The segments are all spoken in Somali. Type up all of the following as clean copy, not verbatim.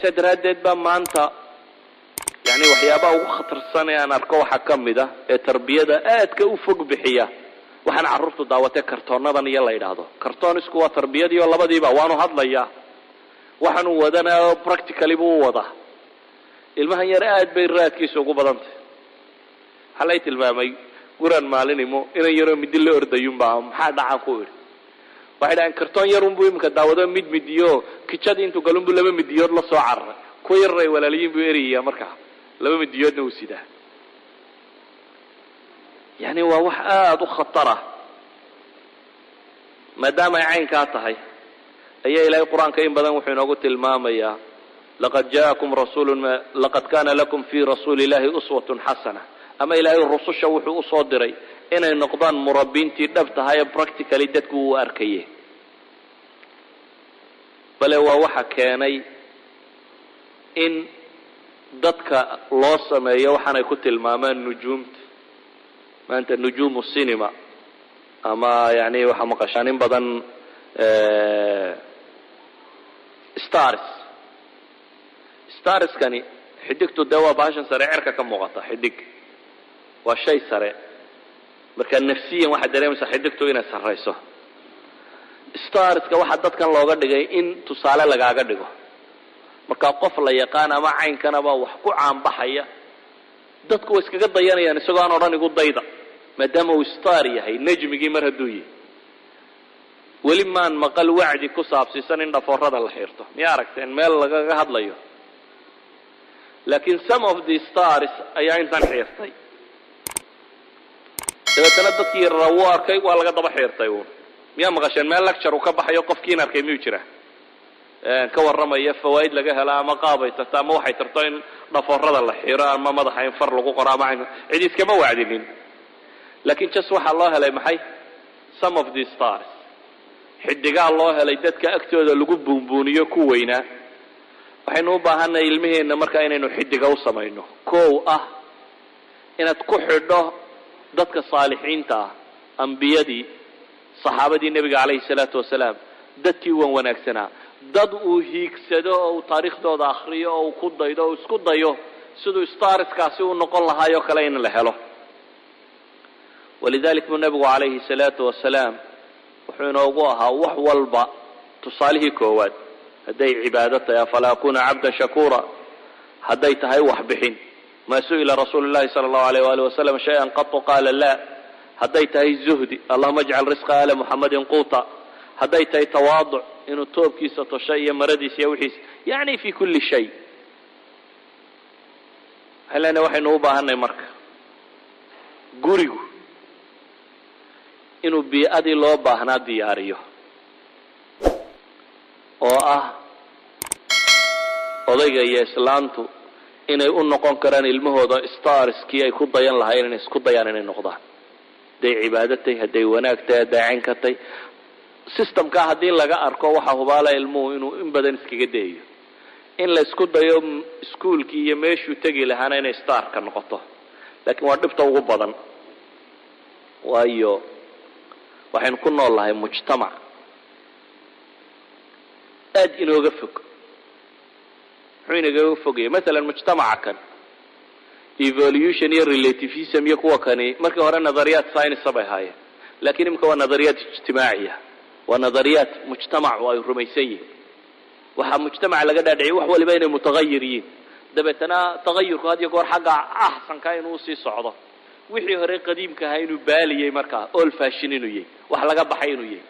Sidaa daraaddeed baa maanta yani waxyaabaha ugu khatarsan ee aan arko waxaa ka mid ah ee tarbiyada aadka u fog bixiya waxaan carruurtu daawatay kartoonadan iyo la yidhaahdo cartoonisku. Waa tarbiyadii oo labadiiba waanu hadlayaa, waxaanu wadanaa practically buu u wadaa. Ilmahan yar aad bay raadkiisa ugu badantay. Waxaa lay tilmaamay guraan maalinimo inan yaroo midi la ordayunbaa. Maxaa dhacaan ku idhi? Waxay dhahaen kartoon yar unbuu iminka daawado, mid midiyo kijadii intuu galunbuu laba midiyood la soo cararay. Kuwa yarar ay walaaliyiin buu eryayaa, markaa laba midiyoodna uu sidaa. Yani waa wax aada u khatara. Maadaama ay caynkaa tahay ayaa Ilaahay Qur-aanka in badan wuxuu inoogu tilmaamayaa: لقد جاءكم رسول، لقد كان لكم في رسول الله أسوة حسنة. Ama Ilaahay rususha wuxuu usoo diray inay noqdaan murabbiintii dhab tahay ee practically dadku uu arkaye. Bale waa waxa keenay in dadka loo sameeyo waxaanay ku tilmaamaan nujuumta maanta, nujuumu cinema, ama yani waxaa maqashaan in badan stars. Starskani, xidigtu dee waa bahashan sare cerka ka muuqata. Xidig waa shay sare, marka nafsiyan waxaad dareemaysaa xidigtu inay sarrayso. Starska waxaa dadkan looga dhigay in tusaale lagaaga dhigo. Marka qof la yaqaan ama caynkanaba wax ku caanbaxaya, dadku way iskaga dayanayaan isagoo aan odhan igu dayda, maadaama uu star yahay, nejmigii mar hadduu yahay. Weli maan maqal wacdi ku saabsiisan in dhafoorada la xiirto. Miya aragteen meel lagaga hadlayo? Laakiin some of the stars ayaa intan xiirtay, dabeetana dadkii yarraa wuu arkay, waa laga daba xiirtay uun. Miyaa maqasheen meel lecture uu ka baxayo qofkiin arkay miyuu jira ka warramaya fawaa'id laga helo ama qaabay tarto ama waxay tarto in dhafoorada la xiro ama madaxa in far lagu qoro ama cid iskama wacdinin? Laakiin just waxaa loo helay maxay? Some of the stars, xidigaa loo helay dadka agtooda lagu buunbuuniyo ku weynaa. Waxaynu u baahannahay ilmiheenna markaa inaynu xidiga u samayno. Kow ah inaad ku xidho dadka saalixiinta ah, ambiyadii, saxaabadii Nebiga calayhi salaatu wasalaam, dadkii wan wanaagsanaa, dad uu hiigsado oo uu taariikhdooda akriyo oo uu ku daydo oo isku dayo siduu starskaasi u noqon lahaayoo kale in la helo. ولذلك buu nebigu calayhi salaatu wasalaam wuxuu inoogu ahaa wax walba tusaalihii koowaad. Hadday cibaado tahay, أفلا أكون عبدا شكورا. Hadday tahay waxbixin, ما سئل رسول الله صلى الله عليه وآله وسلم شيئا قط قال لا. Hadday tahay zuhdi, اللهم اجعل رزق آل محمد قوتا. Hadday tahay tawaaduc, inuu toobkiisa tosho iyo maradiisa iyo wixiisa, yani fi kuli shay. Waxaan leenahay waxaynu u baahanay marka gurigu inuu bii'adii loo baahnaa diyaariyo, oo ah odayga iyo islaantu inay u noqon karaan ilmahooda starskii ay ku dayan lahaayeen, inay isku dayaan inay noqdaan, hadday cibaado tahay, hadday wanaag tahay, hadday caynka tahay. Systemkaa haddii laga arko, waxaa hubaala ilmuhu inuu in badan iskaga dayayo in la isku dayo iskuolkii iyo meeshuu tegi lahaana inay starka noqoto. Laakiin waa dhibta ugu badan, waayo waxaynu ku nool nahay mujtamac aada inooga fog. Muxuu inagaga fogaya? Masalan mujtamaca kan evolution iyo relativism iyo kuwa kani markii hore nadariyaat science bay ahaayeen, lakiin imika waa nadariyaat ijtimaaciya, waa nadariyaat mujtamacu ay rumaysan yihiin. Waxaa mujtamaca laga dhaadhiciyay wax waliba inay mutagayir yihiin, dabeetana tagayurku had iyo goor xagga axsanka inuu usii socdo, wixii hore qadiimka ahaa inuu baaliyey, markaa old fashion inuu yahay, wax laga baxay inuu yahay.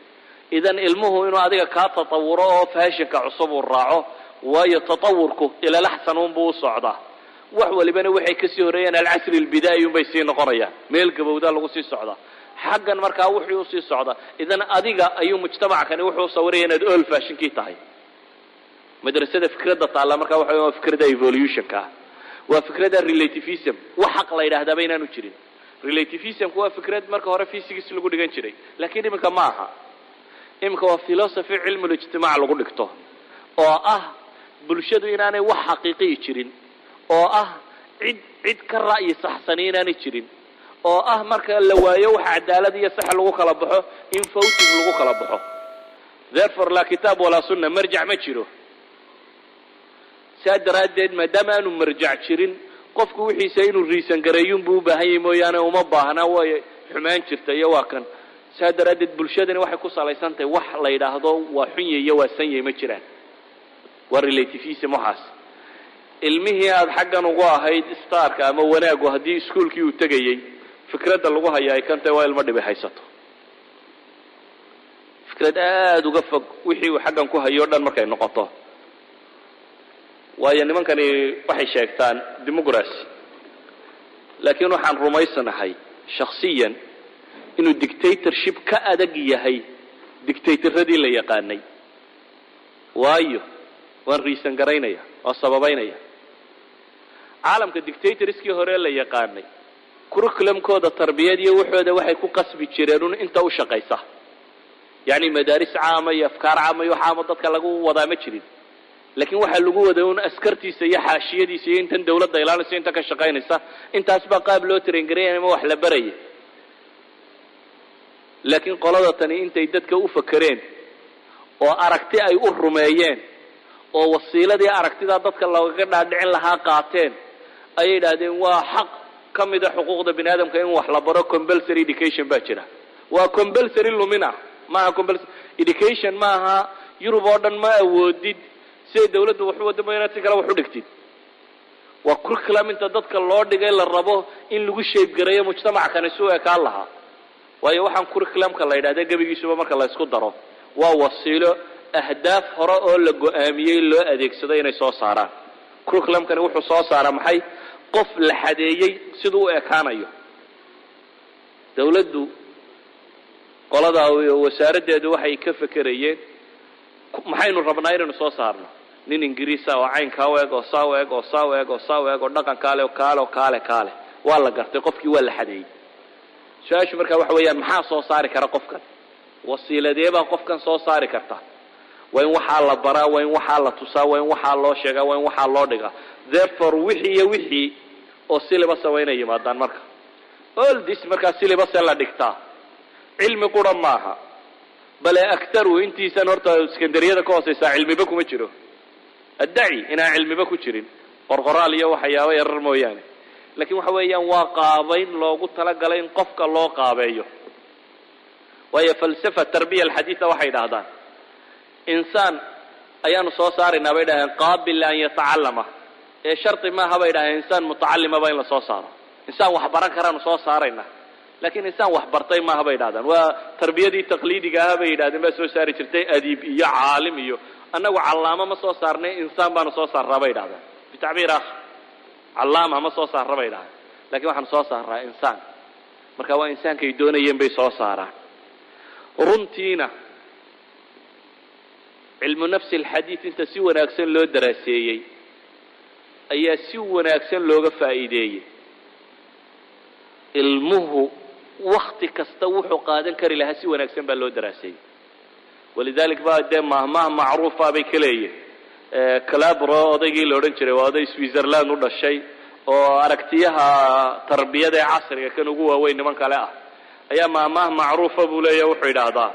Idan ilmuhu inuu adiga kaa tatawuro oo fashionka cusub uu raaco, waayo tatawurku إلى الأحسن unbuu u socdaa, wax walibana waxay kasii horreeyaan العصر البدائي unbay sii noqonayaan, meel gabowdaa lagu sii socdaa xaggan markaa wuxuu usii socdaa. Idan adiga ayuu mujtamackani wuxuu sawiraya inaad old fashionkii tahay. Madrasada fikradda taalla markaa waxa waa fikradda evolutionka ah, waa fikradda relativism, wax xaq la yidhahdaaba inaanu jirin. Relativismku waa fikrad marka hore physics lagu dhigan jiray, lakiin iminka ma aha. Iminka waa philosophy cilmu lijtimaac lagu dhigto, oo ah bulshadu inaanay wax xaqiiqiyi jirin, oo ah cid cid ka ra'yi saxsani inaanay jirin, oo ah marka la waayo wax cadaalad iyo sax lagu kala baxo in voting lagu kala baxo. Therefore لا كتاب ولا سنة, marjac ma jiro. Saa daraaddeed, maadaama aanu marjac jirin, qofku wixiisa inuu reason gareeyunbuu u baahan yahay mooyaane uma baahna way xumaan jirta iyo waa kan. Saa daraaddeed bulshadani waxay ku salaysan tahay wax la yidhaahdo waa xunye iyo waa sanye ma jiraan, waa relativism. Waxaas ilmihii aada xaggan ugu ahayd starka ama wanaagu, haddii iskuolkii uu tegayey fikradda lagu haya ay kan tahay waa ilmo dhibi haysato, fikrad aada uga fog wixii uu xaggan ku hayo o dhan markay noqoto. Waayo, nimankani waxay sheegtaan democracy, laakiin waxaan rumaysanahay shaksiyan inuu dictatorship ka adag yahay dictatoradii la yaqaanay. Waayo, waan reason garaynaya oo sababaynaya. Caalamka dictatorskii hore la yaqaanay, curriculumkooda tarbiyad iyo waxooda waxay ku qasbi jireen un inta u shaqaysa, yacni madaaris caama iyo afkaar caama iyo waxaama dadka lagu wadaa ma jirin, laakiin waxaa lagu waday un askartiisa iyo xaashiyadiisa iyo intan dawladda ilaalinaysa, inta ka shaqaynaysa. Intaas baa qaab loo train garaya ama wax la baraya. Laakiin qolada tani intay dadka u fakereen oo aragti ay u rumeeyeen oo wasiiladii aragtidaa dadka loogaga dhaadhicin lahaa qaateen, ayay idhahdeen waa xaq ka mida xuquuqda bini aadamka in wax la baro. Compulsory education baa jira. Waa compulsory lumina maaha, compulsory education maaha. Yurub oo dhan ma awoodid siday dawladdu wax u wadamo inaad si kale wax u dhigtid. Waa curriculum inta dadka loo dhigay la rabo in lagu shape gareeyo mujtamackani si u ekaan lahaa. Waayo, waxaan curriculumka la yidhahda gebigiisuba marka la isku daro waa wasiilo ahdaaf hore oo la go-aamiyey loo adeegsado inay soo saaraan. Curriculumkani wuxuu soo saaraa maxay? Qof la xadeeyey siduu u ekaanayo. Dawladdu qolada wasaaraddeedu waxay ka fekerayeen, maxaynu rabnaa inaynu soo saarno? Nin Ingiriisa oo caynkaa u eg oo saa u eg oo saa u eg oo saa u eg oo dhaqan kaale oo kaale oo kaale kaale. Waa la gartay, qofkii waa la xadeeyey. Su-aashu markaa waxa weeyaan, maxaa soo saari kara qofkan? Wasiiladee baa qofkan soo saari karta? Waa in waxaa la baraa, waa in waxaa la tusaa, waa in waxaa loo sheegaa, waa in waxaa loo dhigaa. Therefore, wixii iyo wixii oo syllabus waa inay yimaadaan. Marka all this markaa syllabus la dhigtaa cilmi qura maaha, bale aktaru intiisan horta secondaryada ka hooseysaa cilmiba kuma jiro. Addaci inaan cilmiba ku jirin, qorqoraal iyo waxyaabo yarar mooyaane. Lakin waxa weeyaan waa qaabayn loogu talagalay in qofka loo qaabeeyo. Waayo, falsafa tarbiya alxadiida waxay idhahdaan insaan ayaanu soo saaraynaa bay dhahdeen qaabil an yatacallama, ee shardi maaha bay dhahdeen insaan mutacalimaba in la soo saaro. Insaan wax baran karaanu soo saaraynaa, lakin insaan wax bartay maaha bay idhahdaan. Waa tarbiyadii taqliidiga aha bay yidhahdeen baa soo saari jirtay adiib iyo caalim iyo. Annagu callaamo ma soo saarnay, insaan baanu soo saarraa bay idhahdaan. Bitacbiir aakhar, callaama ma soo saarra bay idhahdeen, lakin waxaanu soo saarraa insaan. Marka waa insaankay doonayeen bay soo saaraan. Runtiina cilmu nafsi alxadiid inta si wanaagsan loo daraaseeyey ayaa si wanaagsan looga faa'iideeyey. Ilmuhu wakti kasta wuxuu qaadan kari lahaa si wanaagsan baa loo daraaseeyey. Walidalik ba dee mahmah macruufa bay ka leeyihin. Calabro odaygii la odhan jiray, waa oday Switzerland u dhashay oo aragtiyaha tarbiyada ee casriga kan ugu waaweyn niman kale ah, ayaa mahmah macruufa buu leeyahy. Wuxuu yidhaahdaa,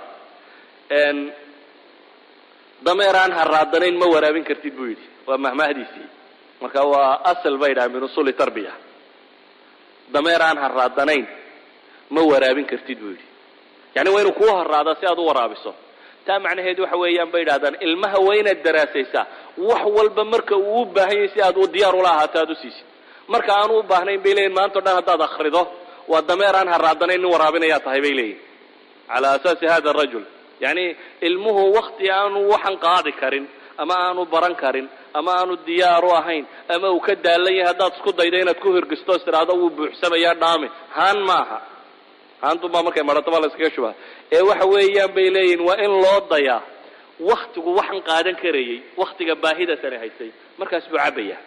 "Dameer aan haraadanayn ma waraabin kartid," buu yidhi. Waa mahmahdiisii. Marka waa asal bay yidhaha min usuli tarbiya. "Dameer aan haraadanayn ma waraabin kartid," buu yidhi. Yani waa inuu kuu haraada si aad u waraabiso. Taa macnaheedu waxa weeyaan bay idhahdaan, ilmaha waa inaad daraasaysaa wax walba marka uu u baahan yahay si aad u diyaar ula ahaato aad u siisid. Marka aanu u baahnayn, bay leeyihin, maanta o dhan haddaad akrido waa dameer aan haraadanayn nin waraabinayaa tahay, bay leeyihin. Cala asaasi hada arajul, yani ilmuhu wakti aanu waxan qaadi karin ama aanu baran karin ama aanu diyaar u ahayn ama uu ka daalan yahay haddaad isku daydo inaad ku hirgisto is tidhaahdo wuu buuxsamayaa, dhaame haan maaha, haantunbaa markay marato baa la iskaga shubaa. Ee waxa weeyaan bay leeyihin, waa in loo dayaa waktigu waxan qaadan karayay, waktiga baahida tani haysay, markaas buu cabaya.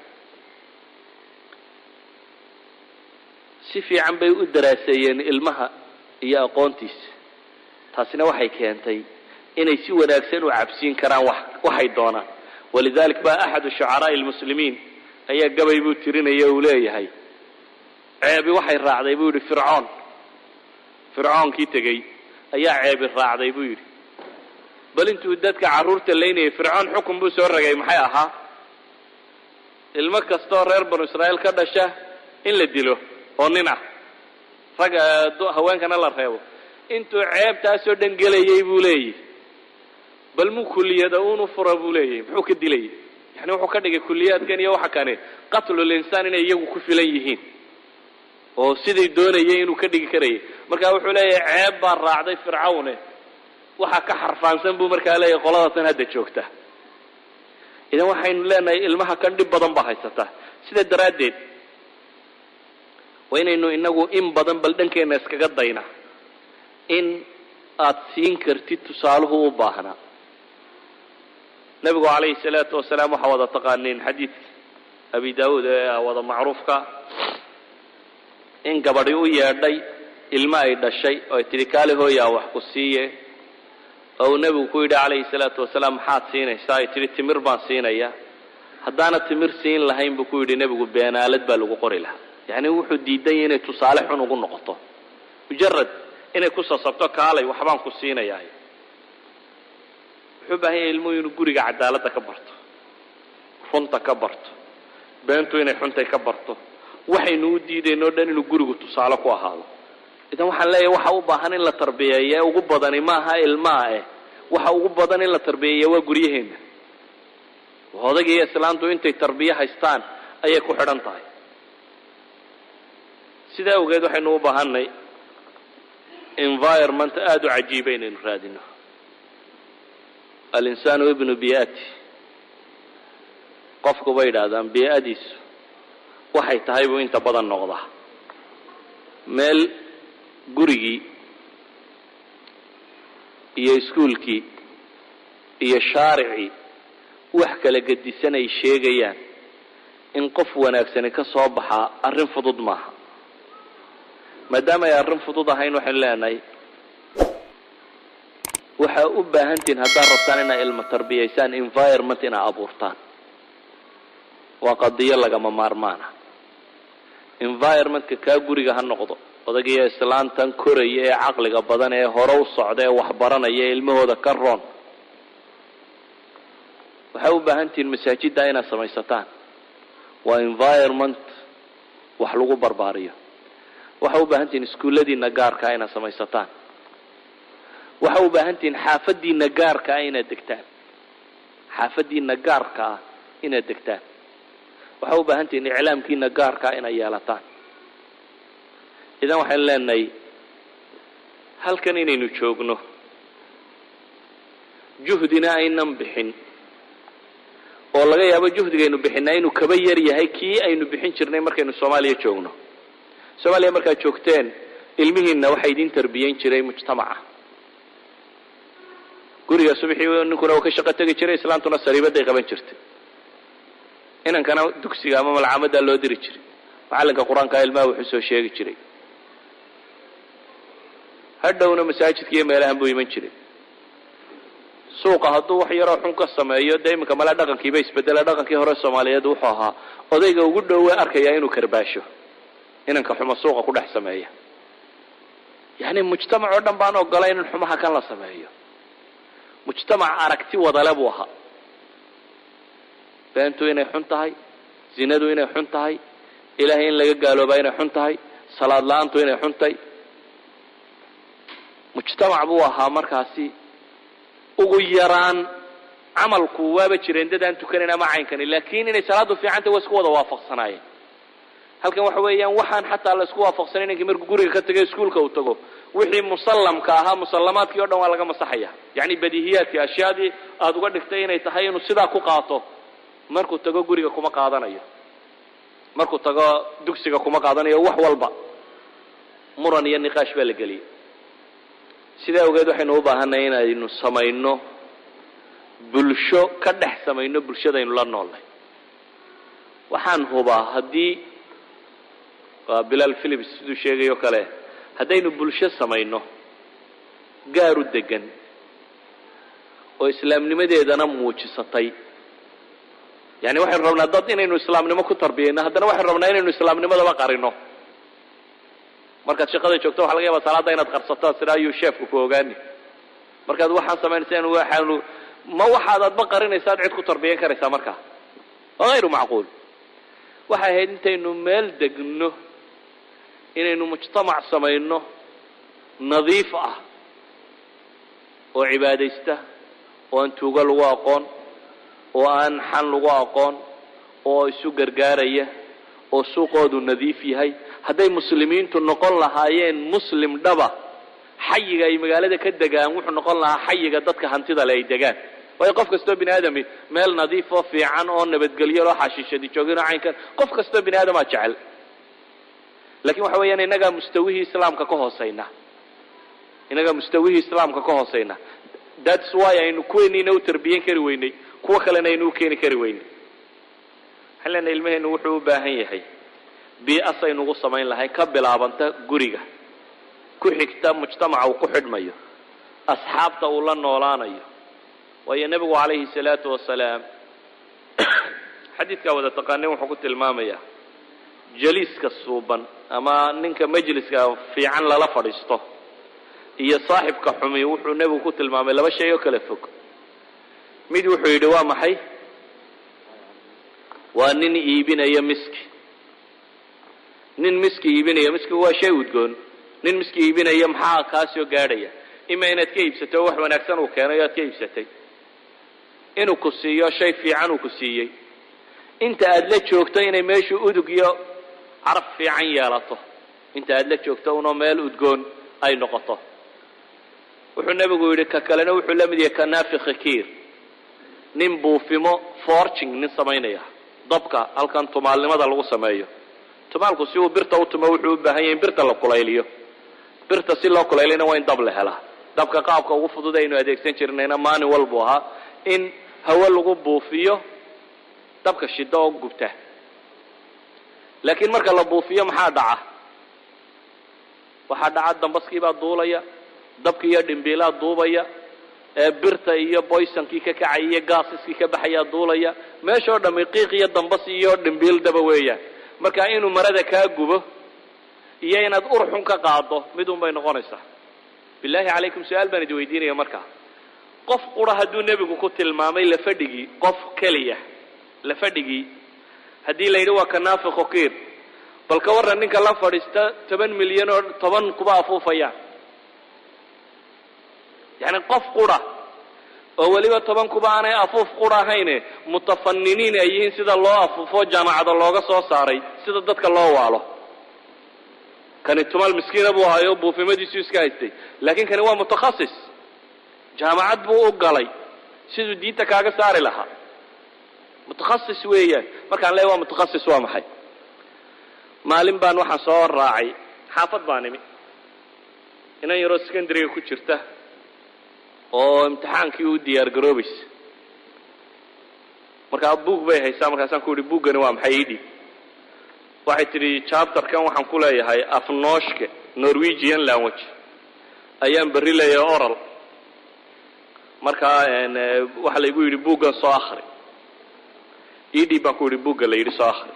Si fiican bay u daraaseeyeen ilmaha iyo aqoontiisa. Taasina waxay keentay inay si wanaagsan u cabsiin karaan wax waxay doonaan. Walidalik ba axadu shucaraa'i almuslimiin ayaa gabay buu tirinaya, uu leeyahay, ceebi waxay raacday, buu yidhi, Fircoon. Fircoonkii tegey ayaa ceebi raacday, buu yidhi. Bal intuu dadka carruurta laynayay, Fircoon xukun buu soo ragay. Maxay ahaa? Ilmo kastaoo reer Banu Israa'iil ka dhasha in la dilo oo nin ah, rag haweenkana la reebo. Intuu ceebtaasoo dhan gelayay buu leeyahy, bal muu kulliyada uunu fura buu leeyahy. Muxuu ka dilayay? Yani wuxuu ka dhigay kulliyaadkan iyo waxa kani qatlul insaan inay iyagu ku filan yihiin oo siday doonayay inuu ka dhigi karayay. Marka wuxuu leeyahay ceeb baa raacday Fircawne, waxaa ka xarfaansan buu markaa leeyahay qoladatan hadda joogta. Idan waxaynu leenahay ilmaha kan dhib badan baa haysata. Sida daraaddeed waa inaynu inagu in badan bal dhankeenna iskaga dayna in aad siin kartid tusaaluhu u baahnaa. Nebigu calayhi salaatu wasalaam, waxaa wada taqaaniin xadiid Abi Daawuud ee wada macruufka, in gabadhi u yeedhay ilmo ay dhashay oo ay tidhi, "Kaali hooyaa, wax ku siiye," oo uu nebigu ku yidhi calayhi salaatu wasalaam, "Maxaad siinaysaa?" Ay tidhi, "Timir baan siinaya." "Haddaana timir siin lahayn," buu ku yidhi nebigu, "beenaalad baa lagu qori lahaa." Yacni wuxuu diidan yahay inay tusaale xun ugu noqoto, mujarad inay ku sasabto, "Kaalay, waxbaan ku siinayaa." Wuxuu u baahan yahay ilmuhu inuu guriga cadaaladda ka barto, runta ka barto, beentu inay xuntay ka barto, waxaynu u diidayno o dhan inuu gurigu tusaale ku ahaado. Idan waxaan leeyahay, waxa u baahan in la tarbiyeeya ugu badani maaha ilmaa eh, waxa ugu badan in la tarbiyeeya waa guryaheenna. Odayga iyo islaantu intay tarbiye haystaan ayay ku xidhan tahay. Sidaa awgeed waxaynu u baahanay environment aada u cajiiba inaynu raadino. Alinsaanu ibnu bii'ati, qofku bay yidhaahdaan bii'adiisu waxay tahay buu inta badan noqdaa. Meel gurigii iyo iskuulkii iyo shaaricii wax kala gedisan ay sheegayaan, in qof wanaagsani ka soo baxaa arrin fudud maaha. Maadaama ay arrin fudud ahayn, waxaynu leenahay waxaa u baahantihiin, haddaad rabtaan inaad ilmo tarbiyaysaan, environment inaad abuurtaan waa qadiyo lagama maarmaana. Environmentka kaa guriga ha noqdo, odagiyo islaantan koraya ee caqliga badan ee hore u socda ee waxbaranaya ee ilmahooda ka roon. Waxaa u baahan tihiin masaajidda inaad samaysataan, waa environment wax lagu barbaariyo. Waxaa u baahan tihiin iskuulladiina gaarkaa inaad samaysataan. Waxaa u baahan tihiin xaafadiina gaarka ah inaad degtaan, xaafadiina gaarka ah inaad degtaan. Waxaa u baahan tihiin iclaamkiina gaarkaa inaad yeelataan. Idan waxaynu leenahay halkan inaynu joogno, juhdina aynan bixin, oo laga yaabo juhdigaynu bixinaa inuu kaba yar yahay kii aynu bixin jirnay markaynu Soomaaliya joogno. Soomaaliya markaad joogteen, ilmihiinna waxaa idin tarbiyeyn jiray mujtamaca guriga. Subaxii ninkuna uu ka shaqo tegi jiray, islaantuna sariibaday qaban jirtay, inankana dugsiga ama malcaamaddaa loo diri jiray, macallinka Qur-aanka ilmaha wuxuu soo sheegi jiray, hadhowna masaajidka iyo meelahan buu iman jiray. Suuqa hadduu wax yaroo xun ka sameeyo, dee iminka mala dhaqankiiba isbedela. Dhaqankii hore Soomaaliyeed wuxuu ahaa odayga ugu dhowe arkayaa inuu karbaasho inanka xuma suuqa ku dhex sameeya. Yacni mujtamac oo dhan baan ogolayn in xumaha kan la sameeyo. Mujtamac aragti wadale buu ahaa, beentu inay xun tahay, zinadu inay xun tahay, Ilaahay in laga gaaloobaa inay xun tahay, salaad la-aantu inay xun tahay. Mujtamac buu ahaa markaasi. Ugu yaraan camalku waaba jireen dad aan tukanayn ama caynkani, laakiin inay salaadu fiicantay waa isku wada waafaqsanaayeen. Halkan waxa weeyaan waxaan xataa la isku waafaqsanay, ninkii markuu guriga ka tagay iskuulka uu tago, wixii musallamka ahaa, musallamaadkii o dhan waa laga masaxaya. Yacni badiihiyaadkii, ashyaadii aada uga dhigtay inay tahay inuu sidaa ku qaato, markuu tago guriga kuma qaadanayo, markuu tago dugsiga kuma qaadanayo. Wax walba muran iyo niqaash baa la geliyay. Sidaa awgeed waxaynu u baahanay inaynu samayno bulsho, ka dhex samayno bulshadaynu la noolnay. Waxaan hubaa haddii waa Bilaal Philips siduu sheegayo kale, haddaynu bulsho samayno gaar u degan oo islaamnimadeedana muujisatay. Yani waxaynu rabnaa dad inaynu islaamnimo ku tarbiyayno, haddana waxaynu rabnaa inaynu islaamnimadaba qarino. Markaad shaqada joogto waxa laga yaaba salaadda inaad qarsato, sidaa ayuu sheefku ku ogaani. Markaad waxaan samaynaysa, waxaanu ma waxaad adba qarinaysaad cid ku tarbiyan karaysaa? Markaa waa hayru macquul. Waxay ahayd intaynu meel degno inaynu mujtamac samayno nadiif ah oo cibaadaysta, oo aan tuugo lagu aqoon, oo aan xan lagu aqoon, oo isu gargaaraya, oo suuqoodu nadiif yahay. Hadday Muslimiintu noqon lahaayeen Muslim dhaba, xayiga ay magaalada ka degaan wuxuu noqon lahaa xayiga dadka hantida le ay degaan. Waayo, qof kastoo bini aadami meel nadiif oo fiican oo nabadgelyo loo xashiishadi joogin oo caynkan, qof kastoo bini aadamaa jecel. Lakin waxa weeyaan, innagaa mustawihii Islaamka ka hooseyna, innagaa mustawihii Islaamka ka hooseyna. That's why aynu kuweeniina u tarbiyen kari weynay, kuwo kalena aynu u keeni kari weynay. Waxaan leenahay, ilmaheenu wuxuu u baahan yahay bii'as aynugu samayn lahayn, ka bilaabanta guriga, ku xigta mujtamaca uu ku xidhmayo, asxaabta uu la noolaanayo. Waayo, Nebigu calayhi salaatu wasalaam, xadiidkaa wada taqaanin, wuxuu ku tilmaamayaa jaliiska suuban ama ninka majliska fiican lala fadhiisto iyo saaxibka xumi. Wuxuu Nebigu ku tilmaamay laba shay oo kala fog. Mid wuxuu yidhi waa maxay? Waa nin iibinaya miski, nin miski iibinaya. Miskigu waa shay udgoon. Nin miski iibinaya maxaa kaa soo gaadhaya? Ima inaad ka iibsato wax wanaagsan uu keenay o aad ka iibsatay, inuu ku siiyo shay fiican uu ku siiyey, inta aada la joogto inay meeshu udug iyo caraf fiican yeelato, inta aada la joogto unoo meel udgoon ay noqoto. Wuxuu Nebigu yidhi, ka kalena wuxuu la mid yahay ka naafikhi kiir, nin buufimo, forging nin samaynaya, dabka halkan tumaalnimada lagu sameeyo. Tumaalku si uu birta u tumo wuxuu u baahan yahay in birta la kulayliyo. Birta si loo kulaylina waa in dab la helaa. Dabka qaabka ugu fudud aynu adeegsan jirnayna maalin walbuu ahaa in hawo lagu buufiyo, dabka shida oo gubta. Laakiin marka la buufiyo maxaa dhaca? Waxaa dhaca dambaskii baa duulaya, dabkii iyo dhimbiilaa duubaya, ee birta iyo poisonkii ka kacaya iyo gaasiskii ka baxayaa duulaya. Meeshoo dhami qiiq iyo dambas iyo dhimbiil daba weeyaan. Marka inuu marada kaa gubo iyo inaad ur xun ka qaado mid un bay noqonaysaa. Billahi calaykum, su-aal baan idi weydiinaya. Markaa qof qura hadduu Nebigu ku tilmaamay la fadhigii, qof keliya la fadhigii haddii la yidhi waa ka naafikhi kiir, bal ka warran ninka la fadhiista 10 milyan oo 10 kuba afuufayaan? Yacni qof qura oo weliba 10 kuba aanay afuuf qura ahayne, mutafaniniin ay yihiin sida loo afuufo, jaamacado looga soo saaray sida dadka loo waalo. Kani tumaal miskiina buu ahayo, buufimadiisu iska haystay, laakiin kani waa mutakhasis, jaamacad buu u galay siduu diinta kaaga saari lahaa. Mutakhasis weeyaan. Markaan leeya waa mutakhasis, waa maxay? Maalin baan waxaan soo raacay, xaafad baan imi, inan yaroo secondaryga ku jirta oo imtixaankii u diyaar garoobaysa. Markaa buug bay haysaa. Markaasaan ku yidhi, "Buuggani waa maxay? Ii dhiib." Waxay tidhi, "Chapterkan waxaan ku leeyahay af norske, Norwegian language, ayaan berri leeyahay oral. Markaa waxaa laygu yidhi buuggan soo akri. Ii dhiib," baan ku yidhi, "buugga la yidhi soo akri."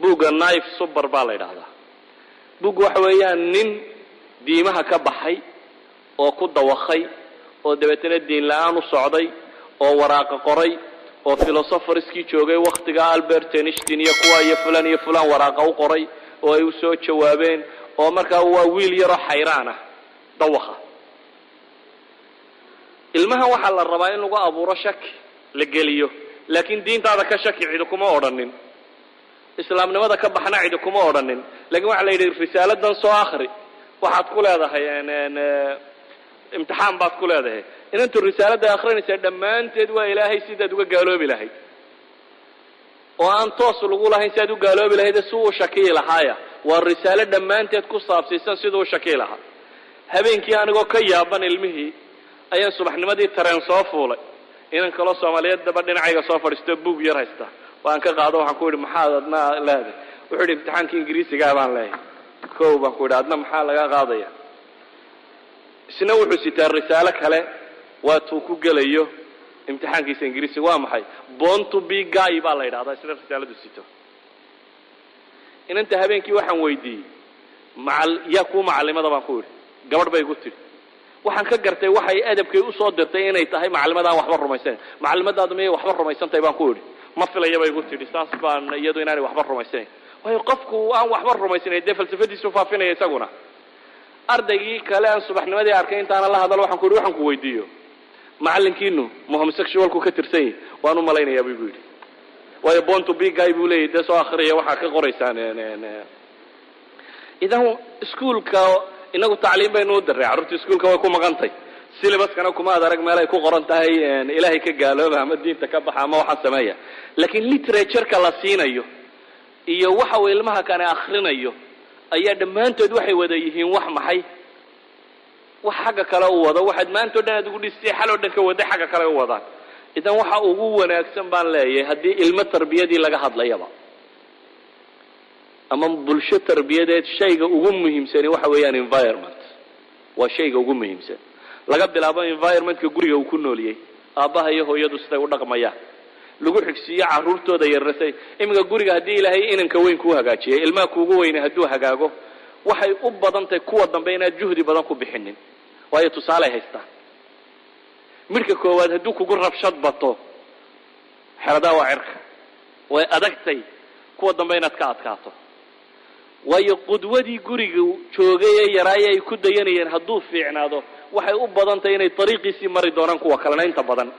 Buugga Knife Supper baa la yidhaahdaa. Buugga waxa weeyaan nin diimaha ka baxay oo ku dawakay oo dabeetana diin la-aan u socday oo waraaqa qoray oo philosopherskii joogay waktiga, Albert Einstein iyo kuwa iyo fulan iyo fulan, waraaqa u qoray oo ay usoo jawaabeen, oo markaa waa wiil yaroo xayraan ah, dawaka. Ilmahan waxaa la rabaa in lagu abuuro shaki la geliyo. Laakiin diintaada ka shaki cidi kuma odhanin, islaamnimada ka baxna cidi kuma odhanin. Lakin waxaa la yidhi, risaaladan soo akri, waxaad ku leedahay imtixaan baad ku leedahay. Inantu risaaladda akrinaysaa dhammaanteed waa Ilaahay sidaad uga gaaloobi lahayd, oo aan toos lagu lahayn si aad u gaaloobi lahayd, si uu shakiyi lahaaya. Waa risaalo dhammaanteed ku saabsiisan siduu u shakiyi lahaa. Habeenkii anigoo ka yaaban ilmihii ayaan subaxnimadii tareen soo fuulay. Inan kaloo Soomaaliyeed daba dhinacayga soo fadhiisto, buug yar haysta, waan ka qaado. Waxaan ku yidhi, "Maxaad adna leedahay?" Wuxuu yidhi, "Imtixaankii Ingiriisigaa baan leeyahay." "Kow," baan ku yidhi, "adna maxaa laga qaadaya?" Isna wuxuu sitaa risaalo kale, waa tuu ku gelayo imtixaankiisa Ingiriisiga. Waa maxay? "Born to be Gay" baa la yidhahdaa isna risaaladu sito. Inanta habeenkii waxaan weydiiyey, "Macal yaa kuu macalimada?" baan ku yidhi. "Gabadh," bay igu tidhi. Waxaan ka gartay waxay adabkay usoo dirtay inay tahay macalimadaan waxba rumaysanan. "Macalimadaadu miyay waxba rumaysantahay?" baan ku idhi. Ma filaya bay igu tidhi, saas baan iyadu inaanay waxba rumaysnayn. Waayo, qofku aan waxba rumaysnayn dee falsafadiisu faafinaya isaguna. Ardaygii kale aan subaxnimadii arkay, intaana la hadal, waxaan ku yidhi, waxaan ku weydiiyo, macallinkiinu ma homosexualku ka tirsan yahi? Waan u malaynayaa, bu igu yidhi, waayo "born to be gay" buu leeyahy. Dee soo akriyaya waxaa ka qoraysaan. Idan iskuolka inagu tacliim baynu u diray carruurta, iskuolka way ku maqantay. Syllabuskana kuma ad arag meel ay ku qoran tahay "Ilaahay ka gaalooba" ama "Diinta ka baxa" ama waxaan sameeya. Laakiin literatureka la siinayo iyo waxa uu ilmaha kane akrinayo ayaa dhammaantood waxay wada yihiin wax maxay, wax xagga kale u wado. Waxaad maanta o dhan aad ugu dhistay, xal oo dhan ka waday, xagga kale u wadaan. Idan waxa ugu wanaagsan baan leeyahay, haddii ilmo tarbiyadii laga hadlayaba ama bulsho tarbiyadeed, shayga ugu muhiimsani waxa weeyaan environment. Waa shayga ugu muhiimsan, laga bilaabo environmentka guriga uu ku nooliyey, aabbaha iyo hooyadu siday u dhaqmayaan, lagu xigsiiyo carruurtooda yarasay. Iminka guriga haddii Ilaahay inanka weyn kuu hagaajiyay, ilmaha kuugu weyne hadduu hagaago, waxay u badan tahay kuwa dambe inaad juhdi badan ku bixinin, waayo tusaaley haystaan. Midhka koowaad hadduu kugu rabshad bato, xeradaa waa cirka, way adagtay kuwa dambe inaad ka adkaato, waayo qudwadii guriga joogay ee yaraaye ay ku dayanayeen hadduu fiicnaado, waxay u badan tahay inay dariiqiisii mari doonaan kuwa kalena inta badan.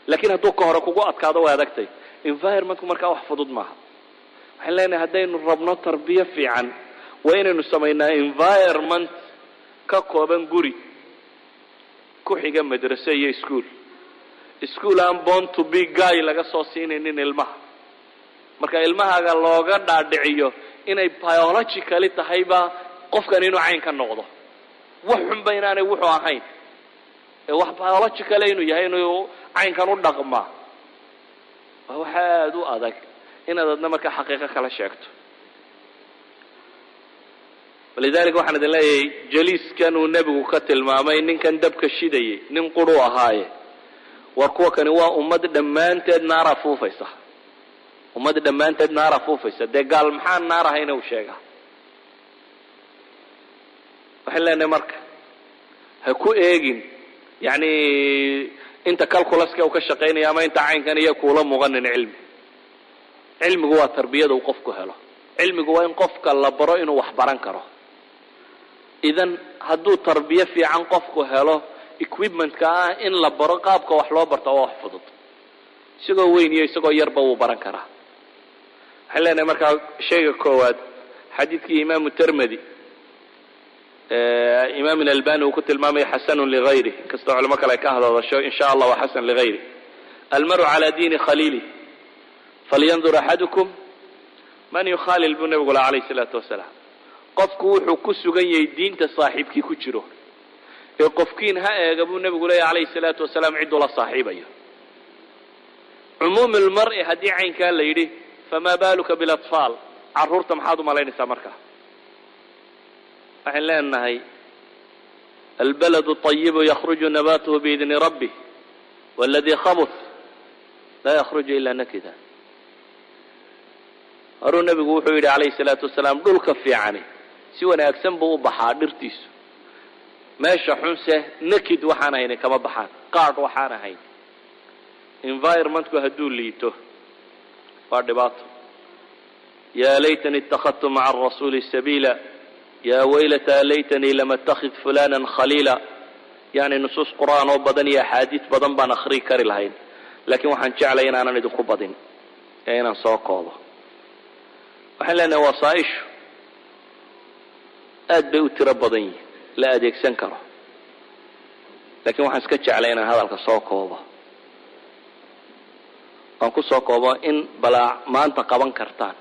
Laakiin hadduu ka hore kugu adkaado, way adagtay. Environmentku markaa wax fudud maaha. Waxaan leenahay, haddaynu rabno tarbiyo fiican, waa inaynu samaynaa environment ka kooban guri, ku xiga madrase iyo school. School aan "born to be gay" laga soo siinaynin ilmaha. Marka ilmahaaga looga dhaadhiciyo inay biologically tahayba qofkan inuu cayn ka noqdo, wax xunba inaanay wuxuu ahayn ee wax biological inuu yahay inuu caynkan u dhaqmaa, waa wax aada u adag inaad adna markaa xaqiiqo kala sheegto. Walidaalika waxaan idin leeyahay, jaliiskan uu nebigu ka tilmaamay ninkan dabka shidayay, nin quru ahaaye, war kuwa kani waa ummad dhammaanteed naar afuufaysa, ummad dhammaanteed naar afuufaysa. Dee gaal maxaa naar ahayna uu sheegaa? Waxaan leenahay marka, ha ku eegin yani inta calculuska uu ka shaqaynaya ama inta caynkan iyo kuula muuqanin cilmi. Cilmigu waa tarbiyada uu qofku helo. Cilmigu waa in qofka la baro inuu wax baran karo. Idan hadduu tarbiye fiican qofku helo, equipmentka ah in la baro qaabka wax loo barto waa wax fudud. Isagoo weyn iyo isagoo yarba wuu baran karaa. Waxaan leenahay markaa, shayga koowaad, xadiidkii Imaamu Termedi, Imaam Albani uu ku tilmaamaya xasanun ligayrih, inkastoo culimo kale ay ka hadadasho, in sha Allah waa xasan ligayrih: "Almaru calaa diini khaliilih, falyandur axadukum man yukhaalil," buu nebigu laha calayh isalaatu wasalaam. Qofku wuxuu ku sugan yahay diinta saaxiibkii ku jiro, ee qofkiin ha eega, buu nebigu leeyahy calayhi salaatu wasalaam, cidduu la saaxiibayo. Cumuum lmar'i haddii caynkaa la yidhi, famaa baaluka bilatfaal? Carruurta maxaad u malaynaysaa? Markaa waxaan leenahay, albaladu ayibu yakhruju nabatuhu biidni rabbih, waladii khabuth laa yakhruju ila nakida. Horuu nebigu wuxuu yidhi calayhi salaatu wasalaam, dhulka fiicani si wanaagsan buu u baxaa dhirtiisu, meesha xunse nakid waxaan ahayn kama baxaan, qaadh waxaan ahayn. Environmentku hadduu liito, waa dhibaato. Yaa laytani ittakhadtu maca arasuuli sabiila, yaa waylata laytanii lam attakhid fulana khaliila. Yani nusuus Qur'aan oo badan iyo axaadiis badan baan akhrii kari lahayn, laakiin waxaan jeclay inaanan idinku badin ee inaan soo koobo. Waxaan leenahay, wasaaishu aad bay u tiro badan yihin la adeegsan karo, lakiin waxaan iska jeclay inaan hadalka soo koobo, aan ku soo koobo in balaa maanta qaban kartaan.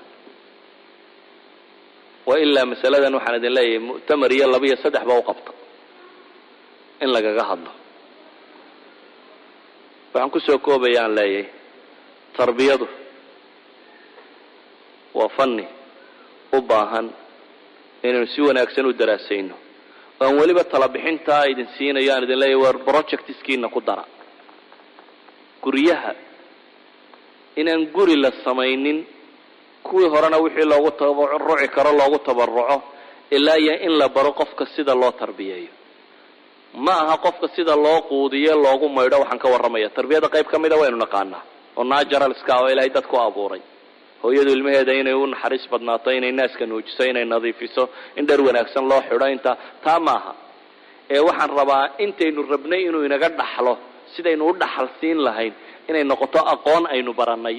Wa ilaa masaladan waxaan idin leeyahay, mu'tamar iyo laba iyo saddex ba u qabta in lagaga hadlo. Waxaan kusoo koobaya aan leeyahay, tarbiyadu waa fanni u baahan inaynu si wanaagsan u daraasayno. Aan weliba tala bixintaa idin siinayo, aan idin leeyahay, war projectskiina ku dara guryaha, inaan guri la samaynin kuwii horena wixii loogu tabaruci karo loogu tabaruco, ilaa iyo in la baro qofka sida loo tarbiyeeyo. Ma aha qofka sida loo quudiyo, loogu maydho. Waxaan ka warramaya tarbiyada qayb ka mida waynu naqaanaa. Oo naturalska oo Ilaahay dadku abuuray, hooyadu ilmaheeda inay u naxariis badnaato, inay naaska nuujiso, inay nadiifiso, in dhar wanaagsan loo xidho, inta taa maaha. Ee waxaan rabaa intaynu rabnay inuu inaga dhaxlo, sidaynu u dhaxal siin lahayn inay noqoto aqoon aynu barannay,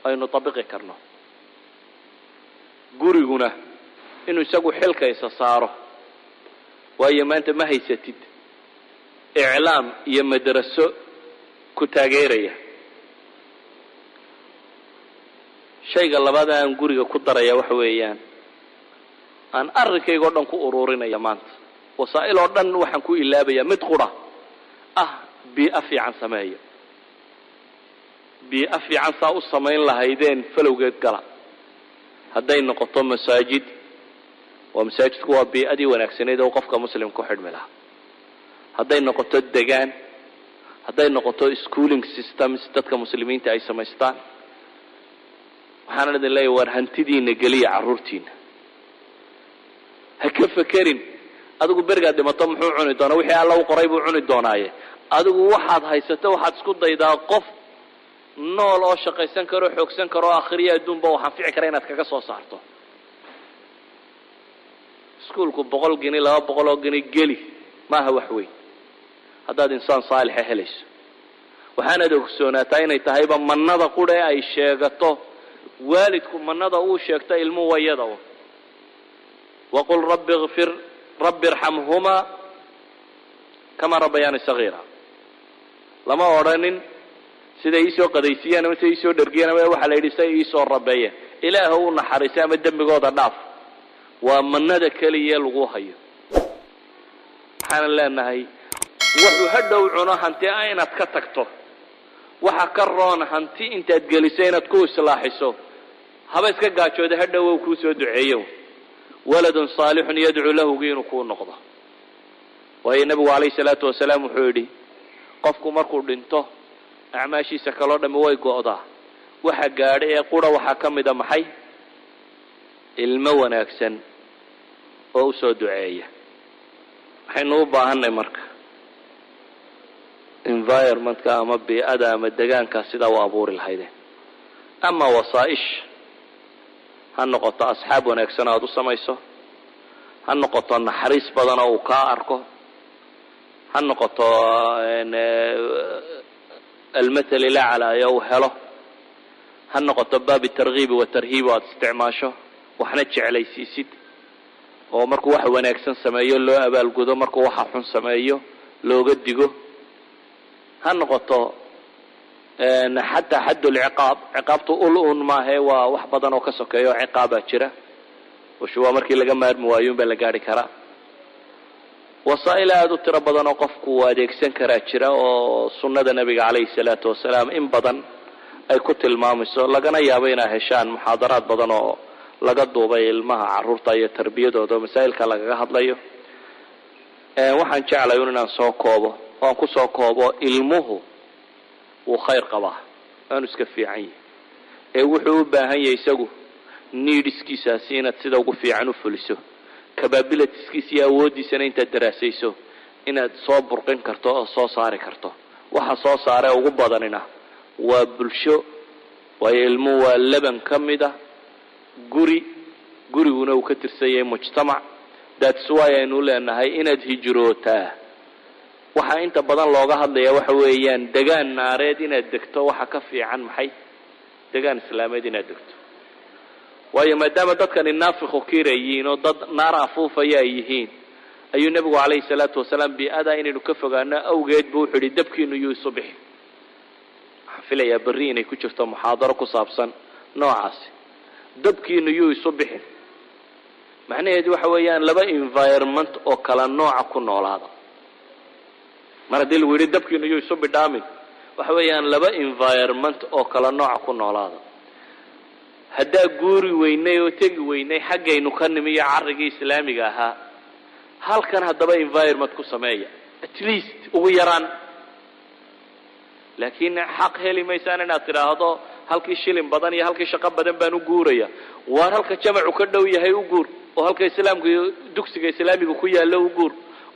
aynu tabiqi karno. Guriguna inuu isagu xilka isa saaro, waayo maanta ma haysatid iclaam iyo madraso ku taageeraya. Shayga labaad aan guriga ku daraya waxa weeyaan, aan arrinkayga o dhan ku ururinaya maanta, wasaa'il oo dhan waxaan ku ilaabaya mid qura ah: bii'a fiican sameeya. Bii'a fiican saa u samayn lahaydeen falowgeed gala. Hadday noqoto masaajid, waa masaajidku waa bii'adii wanaagsaneyd oo qofka muslimka ku xidhmi lahaa. Hadday noqoto degaan, hadday noqoto schooling systems dadka muslimiinta ay samaystaan, waxaanan idin leeyahy, waar hantidiina geliya carruurtiina. Ha ka fekerin adigu berigaad dhimato muxuu cuni doonaa. Wixii Alla u qoray buu cuni doonaaye. Adigu waxaad haysato waxaad isku daydaa qof nool oo shaqaysan karo, xoogsan karo, o akhriya adduunba wax anfici kara inaad kaga soo saarto. Iskuulku 100 gini, 200 oo gini geli maaha wax weyn haddaad insaan saalixa helayso. Waxaanaad ogsoonaataa inay tahayba mannada qura ee ay sheegato waalidku, manada uu sheegto ilmuhu wayada un. وقل رب اغفر رب ارحمهما كما ربياني صغيرا. Lama odhanin siday iisoo qadaysiiyaan ama siday iisoo dhergiyaan, ama waxaa la yidhi say iisoo rabeeyeen Ilaah u naxariisay ama dembigooda dhaaf. Waa manada keliya lagu hayo. Waxaanan leenahay, wuxuu hadhow cuno hanti a inaad ka tagto, waxa ka roon hanti intaad geliso inaad ku islaaxiso. Haba iska gaajooda, hadhow kuu soo duceeyo, ولد صالح يدعو له gii inuu kuu noqdo. Waayo nebigu calayhi salaatu wasalaam wuxuu yidhi, qofku markuu dhinto acmaashiisa kaloo dhami way go'daa, waxa gaadha ee qura waxaa ka mida maxay? Ilmo wanaagsan oo usoo duceeya. Waxaynu u baahanay marka environmentka ama bii'ada ama degaanka sidaa u abuuri lahaydeen, ama wasaa'ish ha noqoto, asxaab wanaagsan aada u samayso ha noqoto, naxariis badan oo uu kaa arko ha noqoto, المثل الأعلى ee uu helo ha noqoto, باب الترغيب والترهيب o aada isticmaasho, waxna jeclaysiisid oo markuu wax wanaagsan sameeyo loo abaalgudo, markuu waxa xun sameeyo looga digo ha noqoto. Xataa حد العقاب, ciqaabtu ul un maahe, waa wax badan oo ka sokeeya oo ciqaabaa jira. Ushu waa markii laga maarmi waayo un baa la gaari karaa. Wasaa'il aada u tiro badan oo qofku uu adeegsan karaa jira, oo sunnada nebiga calayhi salaatu wasalaam in badan ay ku tilmaamayso, lagana yaabo inaa heshaan muxaadaraad badan oo laga duubay ilmaha, carruurta iyo tarbiyadooda oo masaa'ilka lagaga hadlayo. Waxaan jeclay un inaan soo koobo oo aan kusoo koobo, ilmuhu wuu khayr qabaa, aanu iska fiican yahi, ee wuxuu u baahan yahay isagu needskiisaasi inaad sida ugu fiican u fuliso, capabilitieskiisa iyo awooddiisana intaad daraasayso inaad soo burqin karto oo soo saari karto. Waxa soo saaree ugu badanina waa bulsho, waayo ilmuhu waa laban ka mid a guri, guriguna uu ka tirsan yahay mujtamac. That's why aynu leenahay inaad hijrootaa. Waxaa inta badan looga hadlaya waxa weeyaan, degaan naareed inaad degto waxa ka fiican maxay? Degaan islaameed inaad degto. Waayo maadaama dadkani نافخ كير ay yihiin oo dad naar afuufaya ay yihiin, ayuu nebigu calayhi salaatu wasalaam bii-ada inaynu ka fogaano awgeed bu wuxuu yihi, dabkiinu yuu isu bixi. Waxaan filayaa berri inay ku jirto muxaadaro ku saabsan noocaasi. Dabkiinu yuu isu bixin macnaheedu waxa weeyaan laba environment oo kala nooca ku noolaada. Mar haddii lagu yidhi dabkiinu yuu isu bidhaamin, waxa weeyaan laba environment oo kala nooca ku noolaada. Haddaa guuri weynay oo tegi weynay xaggaynu ka nimi iyo carrigii islaamiga ahaa, halkan haddaba environment ku sameeya at least, ugu yaraan. Laakiin xaq heli maysaan inaad tidhaahdo halkii shilin badan iyo halkii shaqo badan baan u guuraya. Waar halka jamacu ka dhow yahay u guur, oo halka islaamku dugsiga islaamiga ku yaallo u guur,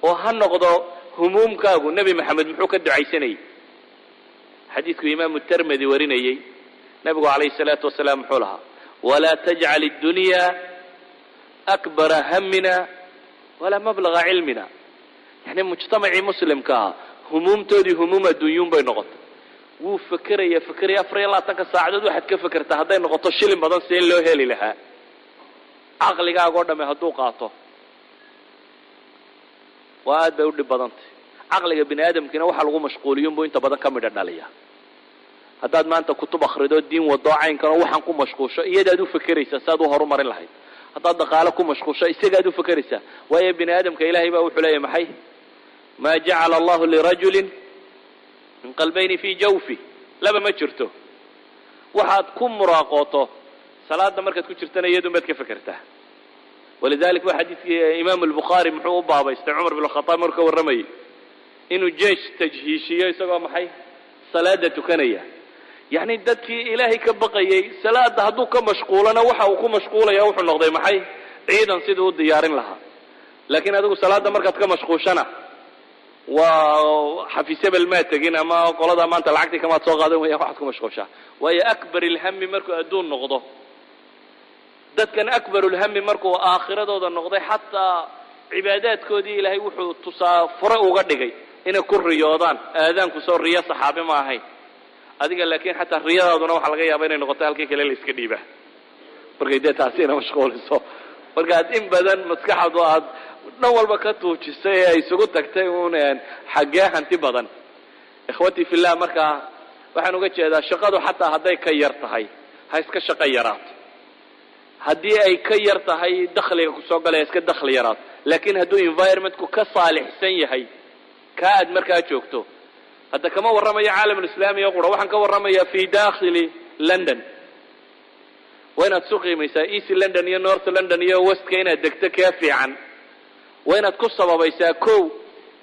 oo ha noqdo humuumkaagu Nebi Maxamed muxuu ka ducaysanayay. Xadiidku Imaamu Termedi warinayey, nabigu calayhi salaatu wasalaam muxuu lahaa? "Walaa tajcal iddunya akbara hamina walaa mablaga cilmina." Yani mujtamacii muslimka ah humuumtoodii humuum adduunyuun bay noqotay. Wuu fekeraya, fekeraya, 24-ka saacadood waxaad ka fekertaa hadday noqoto shilin badan see loo heli lahaa. Caqligaagoo dhamme hadduu qaato, waa aad bay u dhib badantay. Caqliga bini aadamkiina waxaa lagu mashquuliyunbuu inta badan ka midho dhaliya. Haddaad maanta kutub akrido, diin wadoo caynkan oo waxaan ku mashquusho, iyadaad u fekeraysaa saad u horumarin lahayd. Haddaad dhaqaalo ku mashquusho, isagaad u fekeraysaa. Waayo, bini aadamka Ilaahay baa wuxuu leeyahy maxay? "Maa jacala Allahu lirajulin min qalbayni fii jawfi." Laba ma jirto. Waxaad ku muraaqooto, salaada markaad ku jirtana iyadun baad ka fekertaa. Walidalik ba xadiidkii Imaam Albukhaari muxuu u baabaystay? Cumar bin Khataab markuu ka warramayay inuu jeesh tajhiishiyo isagoo maxay salaada tukanaya. Yacni dadkii Ilaahay ka baqayay, salaada hadduu ka mashquulana, waxa uu ku mashquulaya wuxuu noqday maxay? Ciidan siduu u diyaarin lahaa. Laakiin adigu salaada markaad ka mashquushana, waa xafiis hebel maa tegin ama qoladaa maanta lacagtii kamaad soo qaadan waya waxaad ku mashquushaa. Waayo, akbar ilhami markuu adduun noqdo, dadkan akbarulhami markuu aakhiradooda noqday, xataa cibaadaadkoodii Ilaahay wuxuu tusaa fure uga dhigay inay ku riyoodaan. Aadaanku soo riyo saxaabi ma ahayn. Adiga laakiin xataa riyadaaduna waxaa laga yaaba inay noqoto halkii kale la iska dhiibaa. Markay dee taasina mashquuliso, markaad in badan maskaxdu aad dhan walba ka tuujisay ee ay isugu tagtay uun xaggee hanti badan. Ikhwatii fillah, markaa waxaan uga jeedaa, shaqadu xataa hadday ka yar tahay, ha iska shaqo yaraato. Haddii ay ka yar tahay dakhliga kusoo galaya, iska dakhli yaraato. Laakiin hadduu environmentku ka saalixsan yahay kaa aad markaa joogto. Hadda kama warramayo caalamulislaami o qura, waxaan ka warramayaa fi dakhili London. Waa inaad isu qiimaysaa East London iyo North London iyo Westka inaad degto kee fiican. Waa inaad ku sababaysaa kow,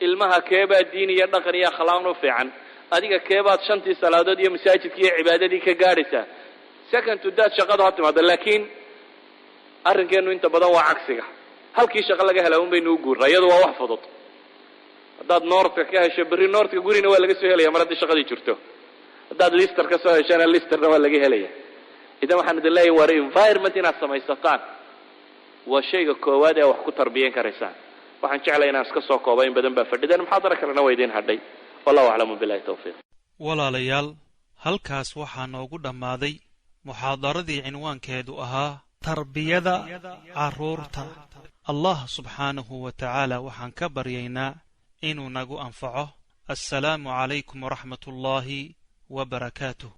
ilmaha keebaa diin iyo dhaqan iyo akhlaaqn u fiican? Adiga keebaad shantii salaadood iyo masaajidkii iyo cibaadadii ka gaadhaysaa? Second to that, shaqadu ha timaado. Laakiin arrinkeenu inta badan waa cagsiga. Halkii shaqo laga helaa un baynu u guurnaa. Iyadu waa wax fudud. Haddaad Northka ka hesho, berri Northka gurina waa laga soo helaya mar haddii shaqadii jirto. Haddaad Leicester ka soo heshana, Leicesterna waa laga helaya. Idan waxaan idin leeyahay, waar environment inaad samaysataan waa shayga koowaad ee wax ku tarbiyan karaysaan. Waxaan jeclay inaan iska soo kooba, in badan baa fadhideen, muxaadaro kalena waa idiin hadhay. Wallahu aclamu, billahi tawfiiq. Walaalayaal, halkaas waxaa noogu dhammaaday muxaadaradii cinwaankeedu ahaa tarbiyada carruurta. Allah subxaanahu wa tacaala waxaan ka baryaynaa inuu nagu anfaco. Assalaamu calaykum waraxmat ullaahi wa barakaatuh.